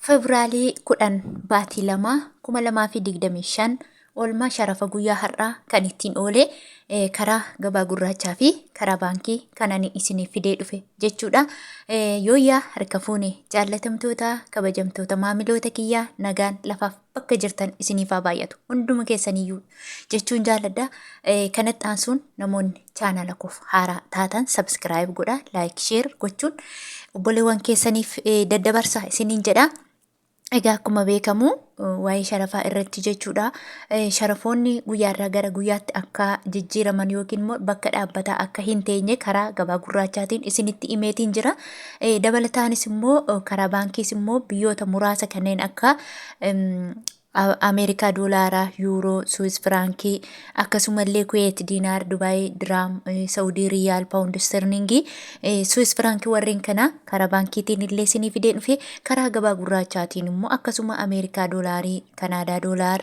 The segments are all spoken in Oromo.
Febraarii 10 baatii 2 2025 oolmaa sharafa guyyaa har'aa kan ittiin oole karaa gabaa gurraachaa fi karaa baankii kan ani isiniif fidee dhufe jechuudha. Yooyyaa harka fuune jaallatamtoota kabajamtoota maamiloota kiyyaa nagaan lafaaf bakka jirtan isiniif haa baay'atu hunduma keessaniyyuu jechuun jaalladha. Kanatti aansuun namoonni chaanala koof haaraa taatan subscribe godha, like, share gochuun obboleewwan keessaniif daddabarsa isiniin jedha. Egaa akkuma beekamu waa'ee sharafaa irratti jechuudha. Sharafoonni guyyaarraa gara guyyaatti akka jijjiiraman yookiin immoo bakka dhaabbataa akka hin teenye karaa gabaa gurraachaatiin isinitti himeetiin jira. Dabalataanis immoo karaa baankiis immoo biyyoota muraasa kanneen akka Ameerikaa doolaaraa, yuuroo, Suwiis firaankii, akkasumallee Kuweet diinaar, Dubaay diraam, Saudii riyaal, paawundi sterlingii, Suwiis firaankii warreen kana karaa baankiitiin illee isinii fidee dhufe karaa gabaa gurraachaatiin immoo akkasuma Ameerikaa doolaarii, Kanaadaa doolaar,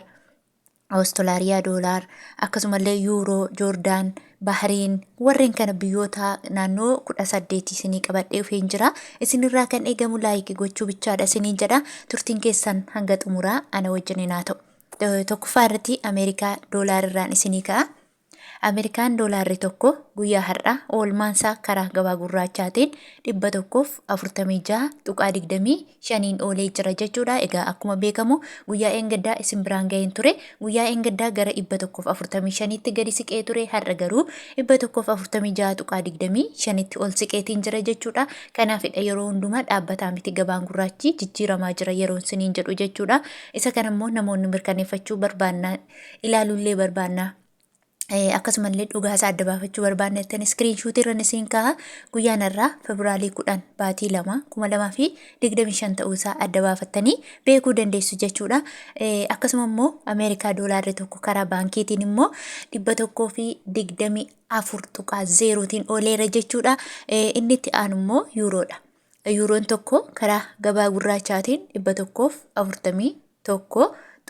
Awustiraaliyaa doolaar, akkasumallee yuuroo, Joordaan, Bahriin, warreen kana biyyoota naannoo 18 isinii qabadhee dhufeen jira. Isinirraa kan eegamu like gochuu bichaadha isiniin jedha. Turtiin keessan hanga xumuraa ana wajjin haa ta'u. Tokkoffaa irratti Ameerikaa doolaar irraan isinii ka'a. Ameerikaan doolaarri tokko guyyaa har'aa oolmaansaa karaa gabaa gurraachaatiin 146.25n oolee jira jechuudha. Egaa akkuma beekamu guyyaa eengaddaa isin biraan ga'een ture. Guyyaa eengaddaa gara 145tti gadi siqee ture. Har'a garuu 146.25tti ol siqeetiin jira jechuudha. Kanaafidha yeroo hundumaa dhaabbataa miti gabaan gurraachi jijjiiramaa jira yeroon siniin jedhu jechuudha. Isa kana immoo namoonni mirkaneeffachuu barbaanna ilaaluullee barbaanna. Akkasumallee dhugaa isaa adda baafachuu barbaanna jettan iskiriinshuutii irra isiin kaa'a. Guyyaan har'aa Febraarii 10 baatii 2 2025 ta'uu isaa adda baafattanii beekuu dandeessu jechuudha. Akkasuma immoo Ameerikaa doolaarri tokko karaa baankiitiin immoo 124.0tiin ooleera jechuudha. Inni itti aanu immoo yuuroodha. Yuuroon tokko karaa gabaa gurraachaatiin 141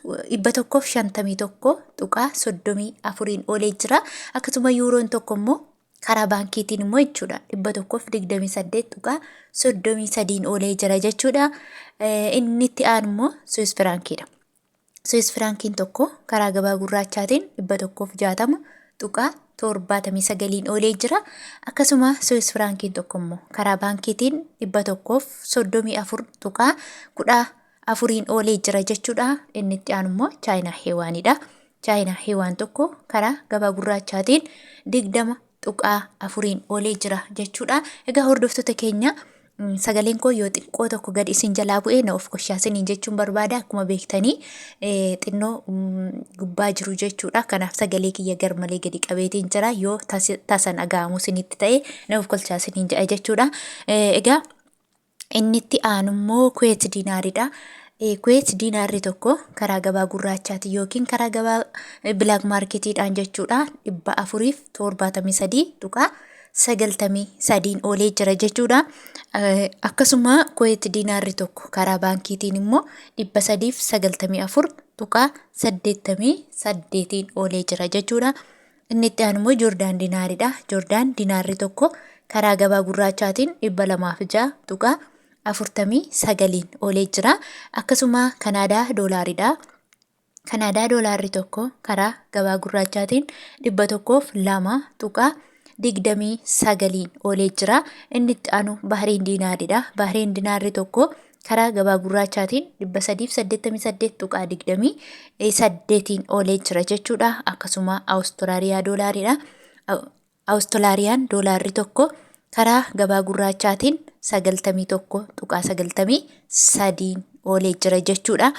151.34n oolee jira. Akkasuma yuuroon tokko immoo karaa baankiitiin immoo jechuudha 128.33n oolee jira jechuudha. Inni itti aanu immoo Suwis firaankiidha. Suwis firaankiin tokko karaa gabaa gurraachaatiin 160.79n oolee jira. Akkasuma Suwis firaankiin tokko immoo karaa baankiitiin 134.14n oolee jira jechuudha. Inni itti aanu immoo Chaayinaa Heewaanidha. Chaayinaa Heewaan tokko karaa gabaa gurraachaatiin 20.4n oolee jira jechuudha. Egaa hordoftoota keenya sagaleen koo yoo xiqqoo tokko gadi isin jalaa bu'ee na of koshaa isiniin jechuun barbaada. Akkuma beektanii xinnoo gubbaa jiru jechuudha. Kanaaf sagalee kiyya garmalee gadi qabeetiin jira. Yoo tasa dhaga'amu isinitti ta'e na of kolchaa isiniin jedha jechuudha. Egaa inni itti aanu immoo Kuweet diinaaridha. Kuweet diinaarri tokko karaa gabaa gurraachaati yookiin karaa gabaa bilaak maarketiidhaan jechuudha 473.93n oolee jira jechuudha. Akkasuma Kuweet diinaarri tokko karaa baankiitiin immoo 394.88n oolee jira jechuudha. Inni itti aanu immoo Joordaan diinaaridha. Joordaan diinaarri tokko karaa gabaa gurraachaatiin 206.49n oolee jira. Akkasuma Kanaadaa doolaaridha. Kanaadaa doolaarri tokko karaa gabaa gurraachaatiin 102.29n oolee jira. Inni itti aanu Bahriin diinaaridha. Bahriin diinaarri tokko karaa gabaa gurraachaatiin 388.28n oolee jira jechuudha. Akkasuma Awustiraaliyaa doolaaridha. Awustiraariyaan doolaarri tokko karaa gabaa gurraachaatiin 91.93n oolee jira jechuudha.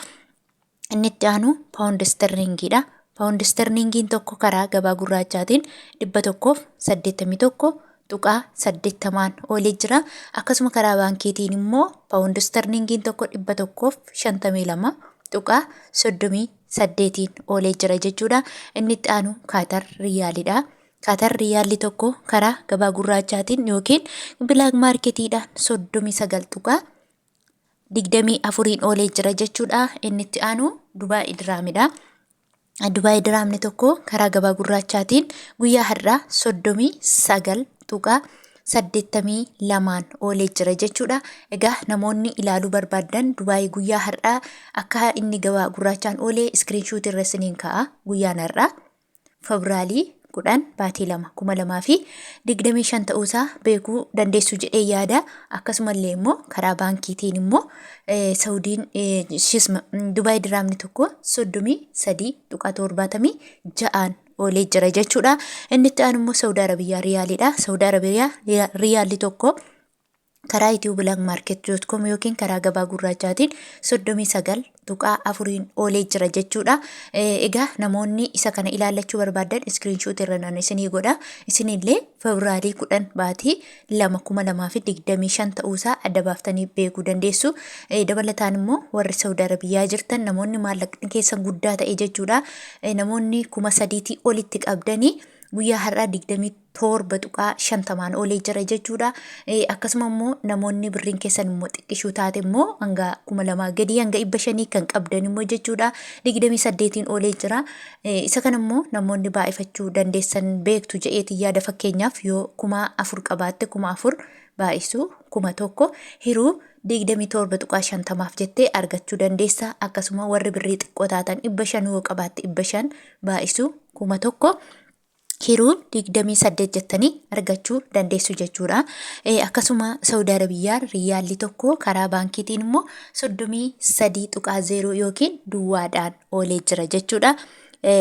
Inni itti aanu paawundi isterliingiidha. Paawundi isterliingiin tokko karaa gabaa gurraachaatiin 181.80n oolee jira. Akkasuma karaa baankiitiin immoo paawundi isterliingiin tokko 152.38n oolee jira jechuudha. Inni itti aanu Kaatar Riyaalidha. Kaatar Riyaalli tokko karaa gabaa gurraachaatiin yookiin bilaak maarketiidhaan 39.24n oolee jira jechuudha. Inni itti aanu Dubaay Diraamidha. Dubaay Diraamni tokko karaa gabaa gurraachaatiin guyyaa har'aa 82n oolee jira jechuudha. Egaa namoonni ilaaluu barbaaddan Dubaay guyyaa har'aa akka inni gabaa gurraachaan oolee iskiriinshuutii irra isiniin ka'a guyyaan har'aa. Febraalii 10 baatii 2 2025 ta'uusaa beekuu dandeessu jedhee yaada. Akkasumallee immoo karaa baankiitiin immoo Saudiin shisma Dubaay diraamni tokko 33.76n oolee jira jechuudha. Inni itti aanu immoo Saudi Arabiyaa riyaaliidha. Saudi Arabiyaa riyaalli tokko karaa ethioblangmarket.com yookiin karaa gabaa gurraachaatiin 39.4n oolee jira jechuudha. Egaa namoonni isa kana ilaallachuu barbaadan iskiriinshuutii irra nan isinii godha. Isinillee Febraarii 10 baatii 2 2025 ta'uusaa adda baaftanii beekuu dandeessu. Dabalataan immoo warri Saudi Arabiyaa jirtan namoonni maallaqni keessan guddaa ta'e jechuudha. Namoonni 3000 olitti qabdanii guyyaa har'aa 27.50n oolee jira jechuudha. Akkasuma immoo namoonni birriin keessan immoo xiqqishuu taate immoo hanga 2000 gadii hanga 500 kan qabdan immoo jechuudha. 28n oolee jira. Isa kana immoo namoonni baay'ifachuu dandeessan beektu je'eetiin yaada fakkeenyaaf yoo 4000 qabaatte 4000 baay'isuu 1000 hiruu 27.50f jettee argachuu dandeessa. Akkasuma warri birrii xiqqoo taatan 500 yoo qabaatte 500 baay'isuu 1000 hiruu 28 jettanii argachuu dandeessu jechuudha. Akkasuma Saudi Arabiyyaan riyyaalli tokko karaa baankiitiin immoo 33.0 yookiin duwwaadhaan oolee jira jechuudha.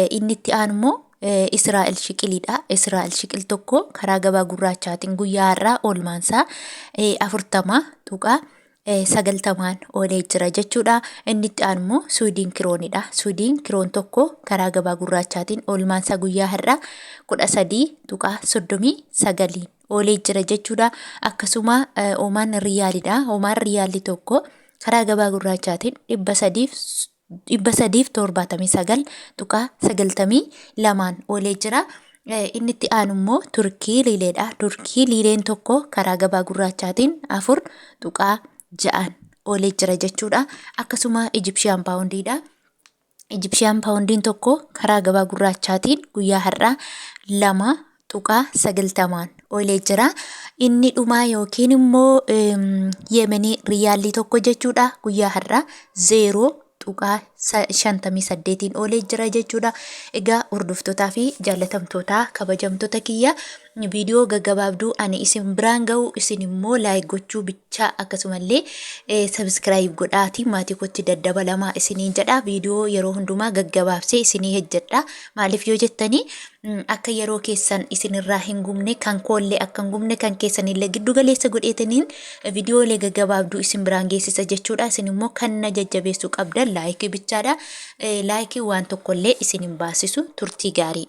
Inni itti aanu immoo Israa'el shiqiliidha. Israa'el shiqil tokko karaa gabaa gurraachaatiin guyyaa har'aa oolmaansaa 40 90n oolee jira jechuudha. Inni itti aanu immoo Suudiin kiroonidha. Suudiin kiroon tokko karaa gabaa gurraachaatiin oolmaansaa guyyaa har'aa 13.39 oolee jira jechuudha. Akkasuma Omaan riyaalidha. Omaan riyaalli tokko karaa gabaa gurraachaatiin 379.92n oolee jira. Inni itti aanu immoo Turkii liileedha. Turkii liileen tokko karaa gabaa gurraachaatiin 4.6n oolee jira jechuudha. Akkasuma Ijipshiyaan paawundiidha. Ijipshiyaan paawundiin tokko karaa gabaa gurraachaatiin guyyaa har'aa 2.90n oolee jira. Inni dhumaa yookiin immoo Yemenii riyaallii tokko jechuudha guyyaa har'aa 0.58n oolee jira jechuudha. Egaa hordoftootaa fi jaallatamtootaa kabajamtoota kiyya viidiyoo gaggabaabduu ani isin biraan ga'u isin immoo laayik gochuu bichaa akkasumallee sabiskiraayib godhaati maatii kootti daddabalamaa isiniin jedha. Viidiyoo yeroo hundumaa gaggabaabsee isinii hojjedha. Maaliif yoo jettanii akka yeroo keessan isinirraa hin gubne kan koollee akka hin gubne kan keessanillee giddu galeessa godheetaniin viidiyoolee gaggabaabduu isin biraan geessisa jechuudha. Isin immoo kan na jajjabeessuu qabdan laayikii bichaadha. Laayikii waan tokkollee isin hin baasisu turtii gaarii.